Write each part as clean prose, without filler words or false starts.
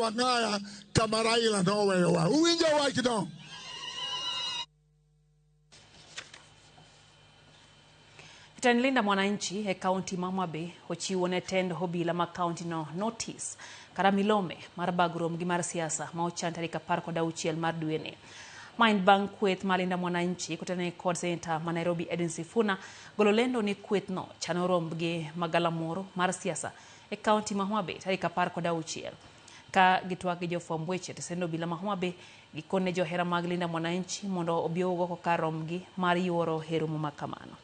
Wang'aya kama Raila noweyowa. Uwinjo wachno? Jatend Linda Mwananchi e kaunti ma Homa Bay ochiwo ne tend obila ma kaunti no notis kata milome mar bago romgi mar siasa ma ochan tarik 16 mar dweni. Ma en bang' kweth mar Linda Mwananchi kotenore kod seneta ma Nairobi Edwin Sifuna golo lendo ni kwethno chano rombgi magalamoro mar siasa e kaunti ma Homa Bay tarik 16. Ka gitwak gi jofwamb weche to send obila ma Homa Bay gikone johera mag Linda Mwananchi mondo obi owuog oko kar rombgi mar yuoro e romo ma kamano.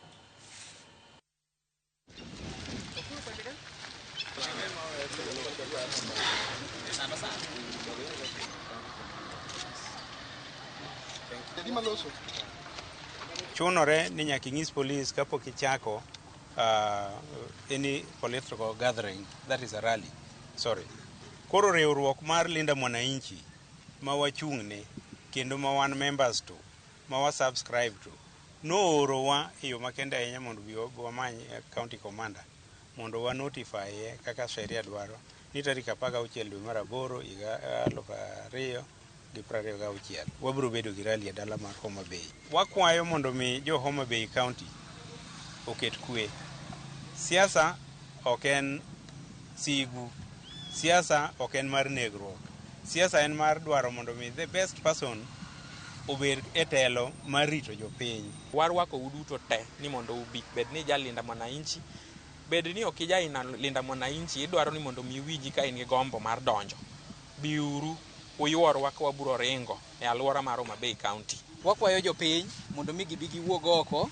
Chunore ni nyaka inyis polis kapok ichako any political gathering, that is a rally. Sorry. Koro riwruok mar Linda Mwananchi ma wachung'ne kendo ma wan members to ma wa subscribe to noorowa e yo makende ahinya mondo bi wamany county commander mondo wa notify ye kaka sheria dwaro ni tarik 16 dwe mar aboro higa 2026 wabiro bedo gi rally e dala mar Homa Bay. Wakwayo mondo mi jo Homa Bay County oket kwe. Siasa ok en sigu, siasa ok en mar negruok, siasa en mar dwaro mondo mi the best person obed e telo mar rito jopiny. Warwako uduto te ni mondo ubi, bed ni ija Linda Mwananchi, bed ni ok ija Linda Mwananchi, idwaro ni mondo mi iwinji ka in gi gombo mar donjo. Biuru, uyuorwa ka wabiro ringo e alwora mar Homa Bay County. Wakwayo jopiny mondo mi gibi giwuog oko,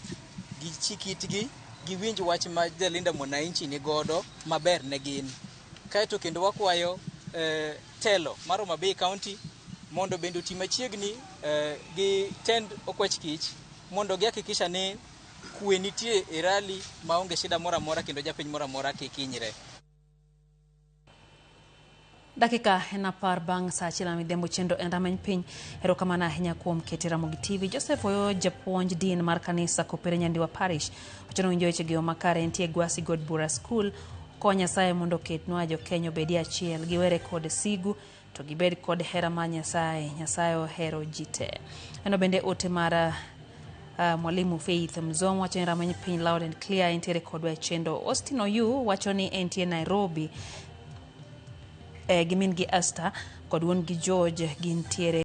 gichik itgi, giwinj wach ma Jalinda Mwananchi ni godo maber ne gin. Kaeto kendo wakwayo telo mar Homa Bay County mondo bende oti machiegni gi tend okwach kich mondo gihakikisha ni kwe nitie e rally maonge shida moro amora kendo japiny moro amora kik hinyre. Dakika en 10 bang' saa 1 midhiambo chenro en rameny piny. Erokamano ahinya kuom kete Ramogi TV. Joseph Oyo japuonj din mar kanisa Kopere Nyandiwa Parish wacho ni winjo weche gi makare entie Gwasi God Bura School. Kwa Nyasaye mondo oketnwa jo Kenya obedie achiel, giwere kod sigu to gibed kod hera mar Nyasaye. Nyasaye ohero ji te. Eno bende ote mar Mwalimu Faith Mzomo wacho ni rameny piny loud and clear entiere kodwa e chenro. Austin Oyu wacho ni entie Nairobi gi min gi Esther kod wuon gi George gintiere.